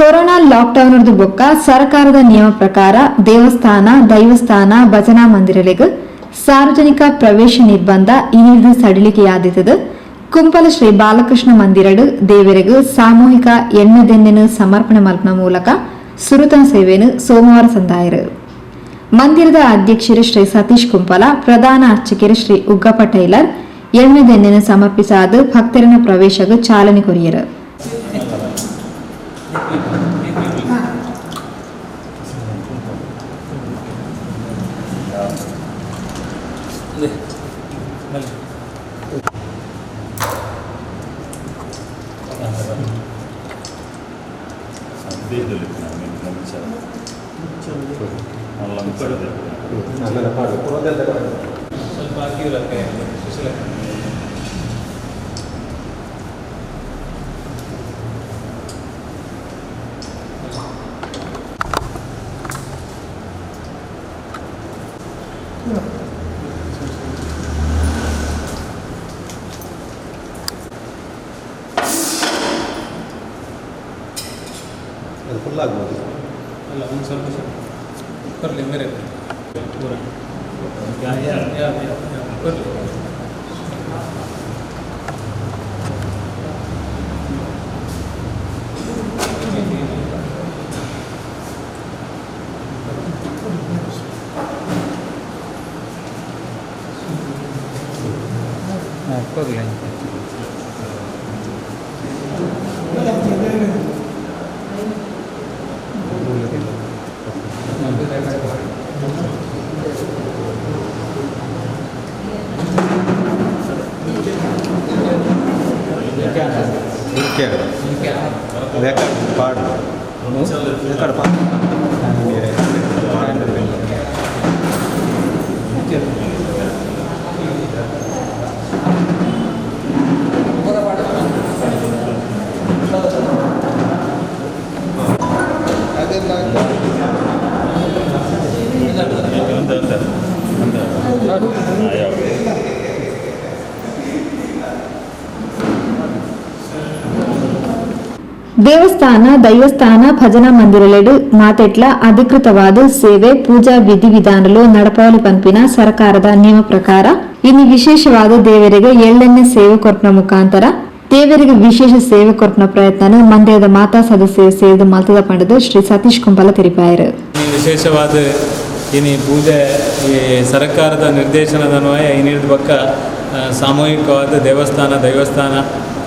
Corona lockdown ಬೊಕ್ಕ ಸರ್ಕಾರದ ನಿಯಮ ಪ್ರಕಾರ ದೇವಸ್ಥಾನ, ದೈವಸ್ಥಾನ, ಭಜನಾ ಮಂದಿರಲೆಗ್ ಸಾರ್ವಜನಿಕ ಪ್ರವೇಶ ನಿರ್ಬಂಧ ಇನಿರ್ದ್ ಸಡಿಲಿಕೆಯಾದಿತ್ತದು. ಕುಂಪಲ ಶ್ರೀ ಬಾಲಕೃಷ್ಣ ಮಂದಿರಡ್ ದೇವರೆಗ್ ಸಾಮೂಹಿಕ ಎಣ್ಣೆದೆಣ್ಣೆನು ಸಮರ್ಪಣೆ ಮಲ್ಪನ ಮೂಲಕ ಸುರುತನ ಸೇವೆಯನ್ನು ಸೋಮವಾರ ಸಂದಾಯರು. ಮಂದಿರದ ಅಧ್ಯಕ್ಷರು ಶ್ರೀ ಸತೀಶ್ ಕುಂಪಲ, ಪ್ರಧಾನ ಅರ್ಚಕರು ಶ್ರೀ ಉಗ್ಗಪ್ಪ ಟೈಲರ್ ಎಣ್ಣೆದೆಣ್ಣೆನು ಸಮರ್ಪಿಸಾದ ಭಕ್ತರನ ಪ್ರವೇಶಗ್ ಚಾಲನೆ ಕೊರಿಯರು. ಸ್ವಲ್ಪ ಹಾಕಿಲ್ಲ ಸುಶೀಲ. ಅದು ಫುಲ್ ಆಗ್ಬೋದು. ಅಲ್ಲ, ಒಂದು ಸ್ವಲ್ಪ ಸ್ವಲ್ಪ ಕೊರಲಿ ಮೇರೆ ಪೂರ. ಯಾ ಯಾ ಯಾ ಯಾ ಕೊರಲಿ. ಹಾಂ, ಕೊರಲಿ. ಓಕೆ, ರೆಕಾರ್ಡ್ ಪಾಡು, ರೆಕಾರ್ಡ್ ಪಾಡು. ದೇವಸ್ಥಾನ, ದೈವಸ್ಥಾನ, ಭಜನಾ ಮಂದಿರಲೆಡು ಮಾತೆಟ್ಲ ಅಧಿಕೃತವಾದ ಸೇವೆ, ಪೂಜಾ ವಿಧಿವಿಧಾನಲು ನಡಪಾವಳಿ ಪನ್ಪಿನ ಸರ್ಕಾರದ ನಿಯಮ ಪ್ರಕಾರ ಇನ್ನು ವಿಶೇಷವಾದ ದೇವರಿಗೆ ಎಳ್ಳೆಣ್ಣೆ ಸೇವೆ ಕೊರ್ಪನ ಮುಖಾಂತರ ದೇವರಿಗೆ ವಿಶೇಷ ಸೇವೆ ಕೊರ್ಪನ ಪ್ರಯತ್ನ ಮಂದಿರದ ಮಾತಾ ಸದಸ್ಯರು ಸೇರಿದ ಮಲ್ತದ ಪಂಡದು ಶ್ರೀ ಸತೀಶ್ ಕುಂಬಲ ತೆರಿಪಾಯರು. ಈ ವಿಶೇಷವಾದ ಇನಿ ಪೂಜೆ ಈ ಸರ್ಕಾರದ ನಿರ್ದೇಶನದನ್ವಯ ಇನ್ನಿರ್ದ ಬಕ್ಕ ಸಾಮೂಹಿಕವಾದ ದೇವಸ್ಥಾನ, ದೈವಸ್ಥಾನ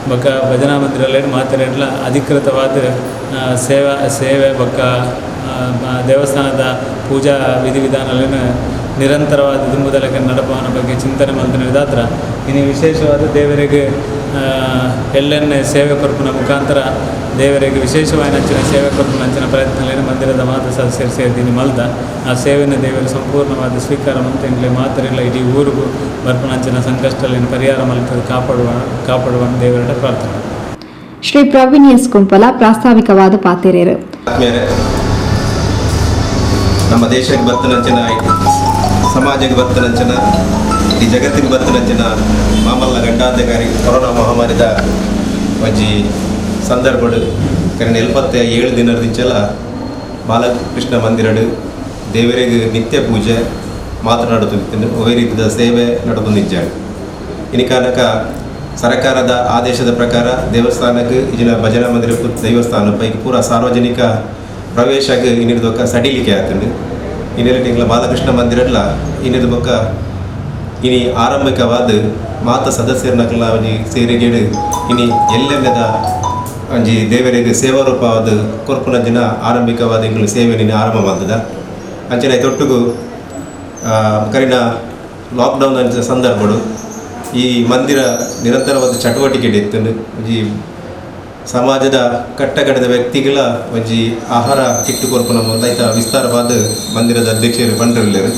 ಬೊಕ್ಕ ಭಜನಾ ಮಂದಿರಲೆಡ್ ಮಾತೆರೆಡ್ಲ ಅಧಿಕೃತವಾದ ಸೇವಾ ಸೇವೆ ಬೊಕ್ಕ ದೇವಸ್ಥಾನದ ಪೂಜಾ ವಿಧಿವಿಧಾನಗಳನ್ನು ನಿರಂತರವಾದ ದುಂಬುದಲಕ ನಡಪವನ ಬಗ್ಗೆ ಚಿಂತನೆ ಮಲ್ತಿನ ಇನಿ ವಿಶೇಷವಾದ ದೇವರಿಗೆ ಎಳ್ಳೆಣ್ಣೆ ಸೇವೆ ಕೊರ್ಪುನ ಮುಖಾಂತರ ದೇವರಿಗೆ ವಿಶೇಷವಾದ ಅಂಚಿನ ಸೇವೆ ಕೊರ್ಪುನ ಅಂಚಿನ ಪ್ರಯತ್ನಲೇನು ಮಂದಿರದ ಮಾತ ಸದಸ್ಯರು ಸೇರ್ದಿನಿ ಮಲ್ದ. ಆ ಸೇವೆಯನ್ನು ದೇವರು ಸಂಪೂರ್ಣವಾದ ಸ್ವೀಕಾರ ಮಂತ್ ಎಂಕ್ಲೆ ಮಾತೆರೆಗ್ಲ, ಇಡೀ ಊರುಗು ಬರ್ಪುನಂಚಿನ ಸಂಕಷ್ಟಲೇನು ಪರಿಹಾರ ಮಲ್ತದ ಕಾಪಾಡುವ ಕಾಪಾಡುವ ದೇವರ ಪ್ರಾರ್ಥನೆ. ಶ್ರೀ ಪ್ರವೀಣ್ ಎಸ್ ಕುಂಪಲ ಪ್ರಾಸ್ತಾವಿಕವಾದ ಪಾತೆರೇರು. ಆದ್ಮೇಲೆ ನಮ್ಮ ದೇಶಕ್ಕೆ ಬತ್ತನಂಚಿನ, ಸಮಾಜಕ್ಕೆ ಬತ್ತನಂಚಿನ, ಈ ಜಗತ್ತಿಗೆ ಬತ್ತನಂಚಿನ ಮಾಮಲ್ಲ ಗಂಡಾಂಧಕಾರಿ ಕೊರೋನಾ ಮಹಾಮಾರಿದ ಒಂಜಿ ಸಂದರ್ಭಡು ಕರಿನ 77 ದಿನದಿಂಚಲ ಬಾಲಕೃಷ್ಣ ಮಂದಿರಡು ದೇವರಿಗೆ ನಿತ್ಯ ಪೂಜೆ ಮಾತನಾಡುತ್ತಿದ್ದು ಒವೇ ರೀತಿಯ ಸೇವೆ ನಡಪೊಂದಿಜ್ಜಾಂಡ್. ಇನಿ ಕಾನಕ ಸರ್ಕಾರದ ಆದೇಶದ ಪ್ರಕಾರ ದೇವಸ್ಥಾನಕ್ಕೆ ಇಜಿನ ಭಜನಾ ಮಂದಿರ, ದೇವಸ್ಥಾನ ಪೈಕಿ ಪೂರ ಸಾರ್ವಜನಿಕ ಪ್ರವೇಶಕ್ಕೆ ಇನ್ನಿರ್ದೊಕ್ಕ ಸಡಿಲಿಕೆ ಆತಂಡು. ಇನ್ನೆಲ್ಲ ಬಾಲಕೃಷ್ಣ ಮಂದಿರಡ್ಲ ಇನ್ನಿರ್ದ ಬೊಕ್ಕ ಇನಿ ಆರಂಭಿಕವಾದ ಮಾತ ಸದಸ್ಯರನಕಲ್ನ ಒಂಜಿ ಸೇರಿಗೇಡು ಇನಿ ಎಲ್ಲೆಲ್ಲದ ಒಂಜಿ ದೇವರಿಗೆ ಸೇವಾರೂಪವಾದ ಕೊರ್ಪುನ ದಿನ ಆರಂಭಿಕವಾದ ಎಂಕುಲು ಸೇವೆ ನಿನ್ನೆ ಆರಂಭ ಮಲ್ತದ. ಅಂಚನೆ ತೊಟ್ಟುಗು ಕರಿನ ಲಾಕ್ಡೌನ್ ಅಂಚಿನ ಸಂದರ್ಭಡು ಈ ಮಂದಿರ ನಿರಂತರವಾದ ಚಟುವಟಿಕೆ ಇತ್ತು. ಒಂಜಿ ಸಮಾಜದ ಕಟ್ಟಕಡೆದ ವ್ಯಕ್ತಿಗಳ ಒಂಜಿ ಆಹಾರ ಕಿಟ್ಟು ಕೊರ್ಪುನ ಐತ ವಿಸ್ತಾರವಾದ ಮಂದಿರದ ಅಧ್ಯಕ್ಷರು ಪಂಡರಿಲ್ಲೆರ್.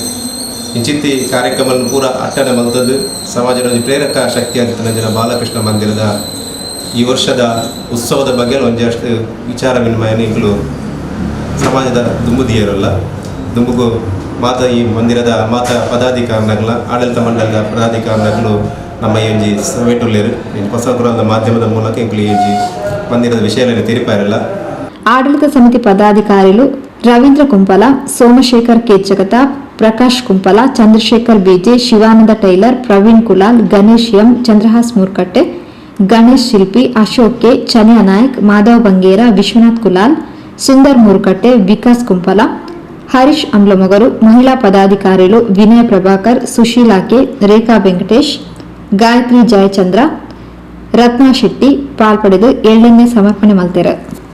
ಇಂಚಿತ್ತಿ ಕಾರ್ಯಕ್ರಮ ಪೂರ ಅಟ್ಟಣೆ ಮಲ್ತದ್ದು ಸಮಾಜದ ಒಂಜಿ ಪ್ರೇರಕ ಶಕ್ತಿ ಆಗಿತ್ತು ಬಾಲಕೃಷ್ಣ ಮಂದಿರದ ಈ ವರ್ಷದ ಉತ್ಸವದ ಬಗ್ಗೆ ಒಂಜಷ್ಟು ವಿಚಾರ ವಿನಿಮಯ ಎಂಕುಲು ಸಮಾಜದ ದುಂಬುದಿಯರಲ್ಲ. ದುಂಬುಗು ಮಾತ ಈ ಮಂದಿರದ ಮಾತ ಪದಾಧಿಕಾರಿನಗ್ಲ, ಆಡಳಿತ ಮಂಡಲದ ಪದಾಧಿಕಾರಿನಗಳು ನಮ್ಮ ಈ ಒಂಜಿ ಸಭೆಟುಲ್ಲೆರ್. ಹೊಸ ಮಾಧ್ಯಮದ ಮೂಲಕ ಎಂಕುಲು ಈ ಒಂಜಿ ಮಂದಿರದ ವಿಷಯದಲ್ಲಿ ತೆರಿಪಾರಲ್ಲ. ಆಡಳಿತ ಸಮಿತಿ ಪದಾಧಿಕಾರಿಲು Ravindra Kumpala, Somashekar K Jagatap, Prakash Kumpala, Chandrashekar BJ, Shivananda Tailor, Praveen Kulal, Ganesh M, Chandrahas Moorkatte, Ganesh Shilpi, Ashok K, Chaniya Nayak, Madhava Bangera, Vishwanath Kulal, Sundar Moorkatte, Vikas Kumpala, Harish Amblamogaru, ಮಹಿಳಾ ಪದಾಧಿಕಾರಿಲು ವಿನಯ ಪ್ರಭಾಕರ್, ಸುಶೀಲಾ ಕೆ, ರೇಖಾ ವೆಂಕಟೇಶ್, ಗಾಯತ್ರಿ ಜಯಚಂದ್ರ, ರತ್ನಾ ಶೆಟ್ಟಿ ಪಾಲ್ಪಡೆದು ಎಳ್ಳೆಣ್ಣೆ ಸಮರ್ಪಣೆ ಮಲ್ತೆರ್.